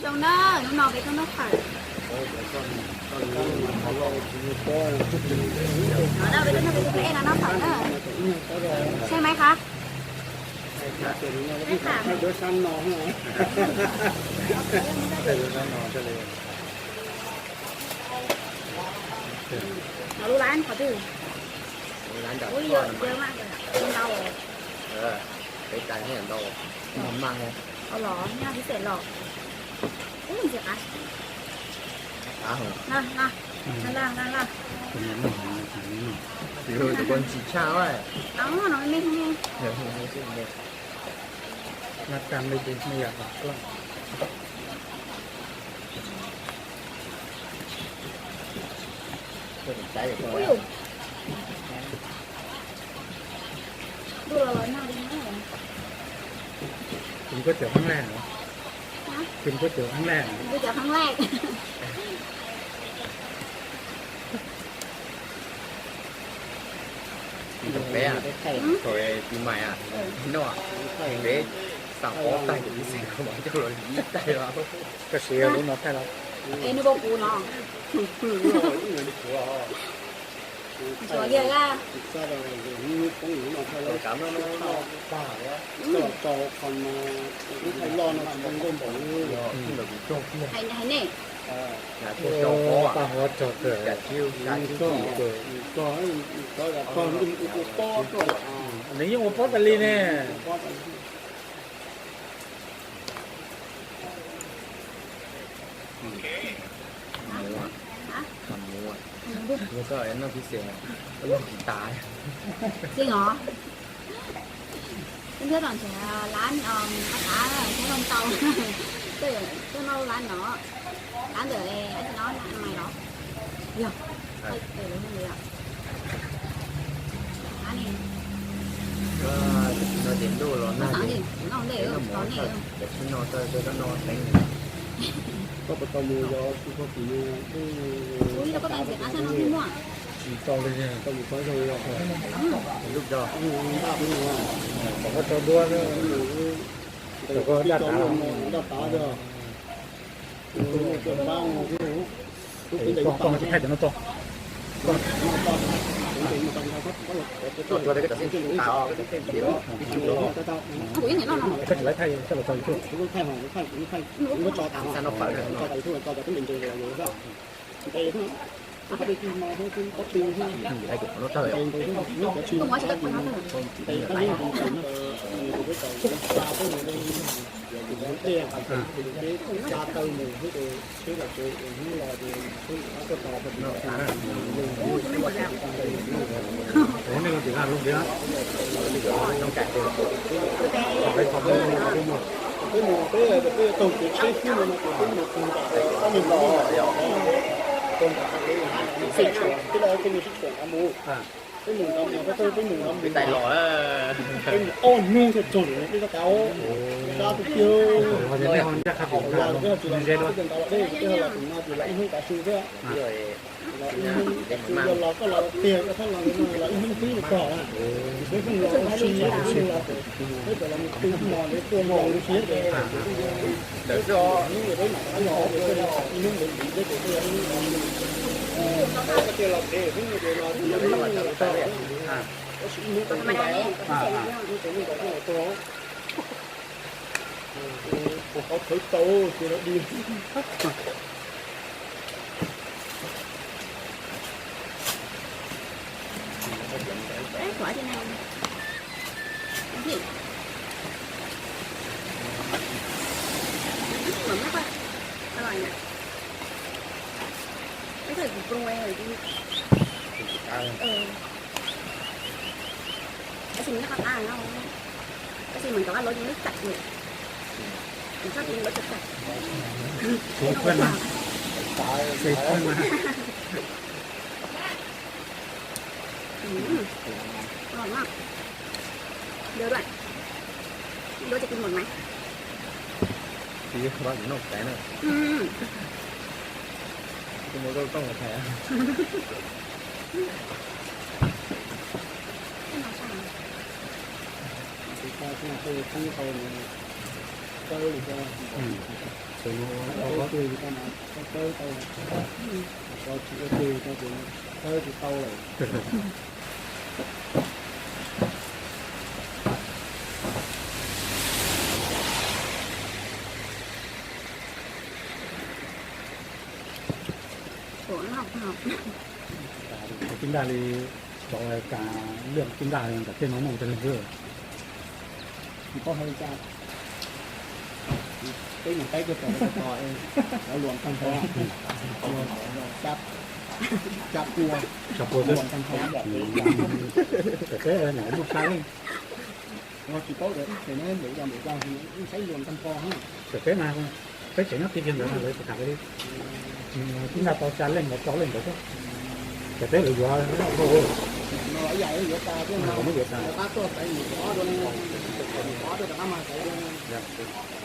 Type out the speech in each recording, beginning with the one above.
Zoo na, hnub no peb tuaj noj phở. No na, peb tuaj noj, peb tuaj noj, peb tuaj noj phở na. Xem máy hả? Máy hả? Nó lú lán khó chứ. Ui, giờ, giờ mà, giờ lâu rồi. Ờ, cái tai nghe đâu. Ngon măng không? Ờ, lỏ, nha, cái sẻ lỏ. Ui, gì cả. Cá hả? Nè, nè. Nè, nè, nè, nè. Thì tụi con chỉ trao ấy. Đó, nó mới mê không nghe. Nó cam đi thì không được. Ui dồi. Đùa lò lò nag đi nữa. Tìm có chỗ vắng lai hả? Hả? Tìm có chỗ vắng lai hả? Tìm có chỗ vắng lai. Ui dồi, bé à. Ui. Hồi kỳ mày à. Ui. Nó à. Bé xào có tay của cái gì mà cho nó dí tay vào. Có xì lub no thaij los? Ê, nws pom kuv no. Tsuav kiag a. Hais ne. Nws yeej ua pob tas li ne. Hả? Hả? Ua koj noj pib xeem, koj noj tsis tas. Jing os. Ib pliag tom nrhiav lab, um, qab qab thiab loo tau. Koj, koj noj lab no. Lab ntawm ai no na, mày los. Yog. Lab ni. Tam sim no ces ntuj los nag, noj ntej, noj ntej, tam sim no tau, tau noj teev. Koj puas tau mus yos tsis tau tim no? Ui, koj tau ntxiv qab tag no thiab muaj? Tsis tau li, tau mus tau zoo yos. Lub do. Kom koj tso duab, kom koj daj tav, daj tav. Koj tsis thaij cov no tso. Koj tsis laiv thaij coj los tso YouTube. Ua nej ua tim laj lub tiag. Peb mus peb peb taug kev tsheb xwb no, peb mus txog nram ob nyuag los, txog nram xeem Tshuam, peb los peb mus xeem Tshuam mus. Peb mus nrad mus, peb mus nrad mus, peb mus ob hnub thiaj txog ntawm peb txoj kev dab tiag. Los peb ho tsis los, peb ho los tus no ces los ib hnub tav su thiab. Los ib hnub tav su, yog los koj los tiag koj txhob los no los ib hnub twb tog na. Peb pheej los ua si, peb txawm los mus tu hmo ntev tuaj los ua si ces peb hnub peb mam rov qab los, peb los ib hnub ntev ntev ces peb los ib hnub tav su. Koj tias los pem hnub no ces los ib hnub tog, tab sis ib hnub peb hnub tag, hnub peb hnub tag peb los tog. Ua qhov khawv tau ces lawv di. Tab sis nws qab qab no, tab sis mas cov kab lov ces lub tawm lawm, nws txhob tiv lov tawm tawm. Kuv pheej mas, kuv pheej mas. Ngon lắm. Được rồi. Đố cho tôi một mảnh. Thì có gì nó phải nữa. Ừ. Tôi mua tôi không phải. Cái màu sao hả? Thì sao, sao tôi không có, tôi có được. Ừ. Tib ntaj li, cov kas lwj tib ntaj li kom tej no muaj cov neeg xwb. Tsis paub hais li cas, peb mus saib kiag tod, lawv luam tag nrho, tsa pua, luam tag nrho. Peb nyuam qhuav muaj xya leej, tsis paub tias ntawm no ntawm yog ntawm yog, saib luam tag nrho. Peb mas peb tseem nyob kiag kiag ntawd no lawv tham li tib ntaj tau xya leej los rau leej ntawd xwb. Ces peb lawv yuav, no ib yam yuav tas, muab yuav tas.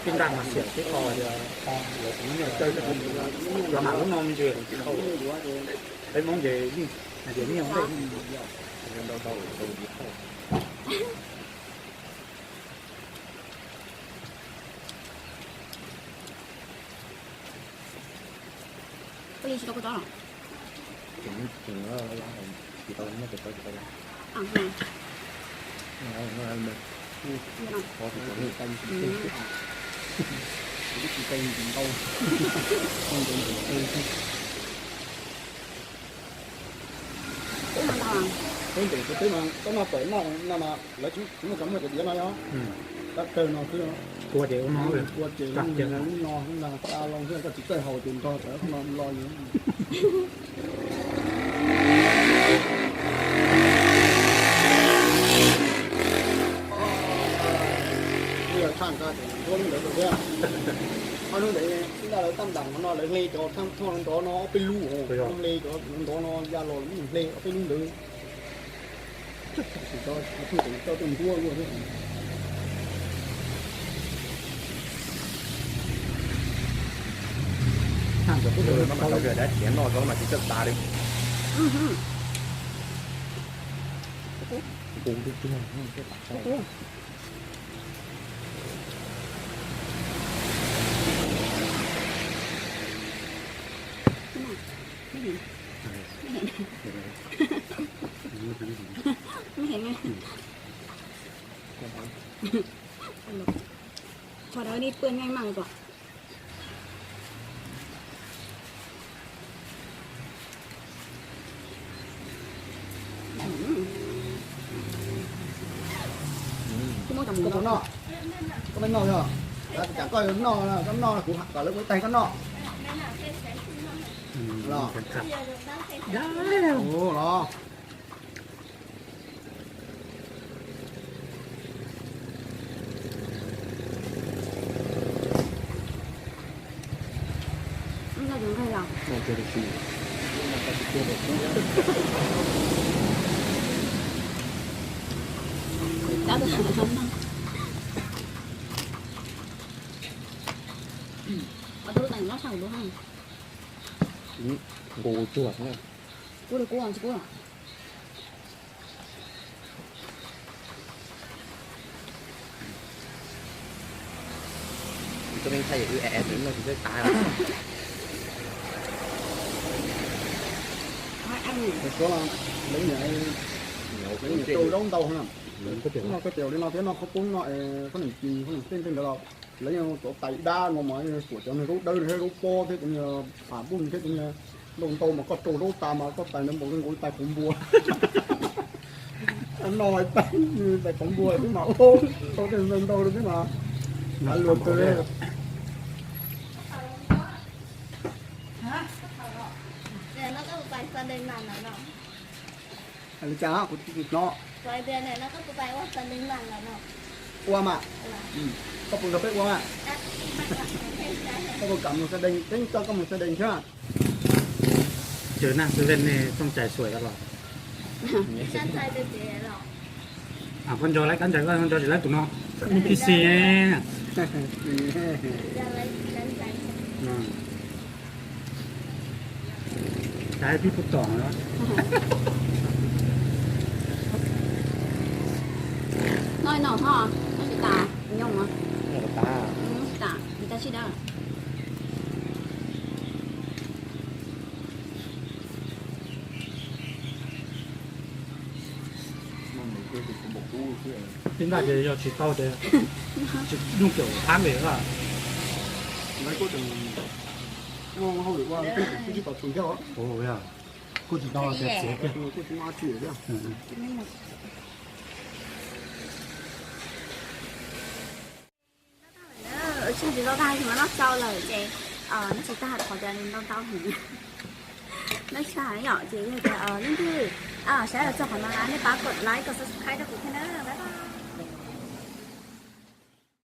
Tib ntaj mas xiam tib qho tias lawv tsis muaj nyiaj tsawg, los mam lub no me ntsis tsis tau. Peb Hmoob ces yeej hais tias nyiaj ntau ntau. Koj yeej tsis tau koj tsob los? Tsis tau, tsis tau. Peb ntawm kuv twb mas koj noj pawm noj no mas lawv tsis muaj cov muaj cov diav no yog tab kawg no xwb. Kua ces ua no, kua ces lub no xwb ntag, xa loo xwb, koj tsis txawj haus ces nrog cov no los li. Ua tshaj nqa ces nrog lub ntawd thiab. Ob lub ntawd tib ntaj lawv tab ntam no lawv hle cov thaj nrov no ob peb lub, hle cov nrov no ya los lawv hle ob peb lub ntawd. Tsis tau, tsis tau nruab ua thiab. Mas tau tias dab txiav noj tau mas tsis txawj tas li. Nqus tiag tiag. Cho đó đi, pưa nhanh măng rồi. Koj puas noj? Koj maj noj yog? Cas koj noj, koj noj kuv kom lawv ua ib taig koj noj. Los. Los. Nqus tsuag. Kub li kub tsis kub. Tsis tau me ntxhais es no tsis txawj tas. Lawv nyiam rau zaub ntau na. Noj koj tiav li no thiab noj qhob poob no, qhob noom ci, qhob noom xeej tej ntawd los lawv yeej tuav tais dab no mas tuam cov niag zaub dawb thiab zaub pob thiab cov niag pham npuj thiab cov niag ntau ntau mas koj rau zaub tas mas koj tais ntawd npaum li nkaus tais qhov npua. Noj tais, tais qhov npua xwb mas ua tau tej ntau ntau li xwb mas. Luag kawg. Hais li cas kuv tsis hnov. Ua mas, koj puas nrog peb ua mas? Koj puas kam mus sa dees, peb coj koj mus sa dees thiab. Ces naj xwb nej tooj cai xuas los. Koj nco lawv kab ncaws, koj nco tsis lawv tus no, N P C. Caiv pib pub tom no. Noj no ho, noj tsis tas, nyob mas. Noj tsis tas, noj tsis tas, noj tsis tas. Tib ntaj ces yog tsis tau ces tsis yooj kiam thab li. Kuj tsis tau ces txiav kiag. Tsis tau tag, noj tsau lawm ces noj tsis tag, qhov tias nws ntau ntau heev. Noj tsis tag yom, ces yog tias leej twg saib los txog qhov no na, nej pab kos like kos subscribe rau kuv thiab na.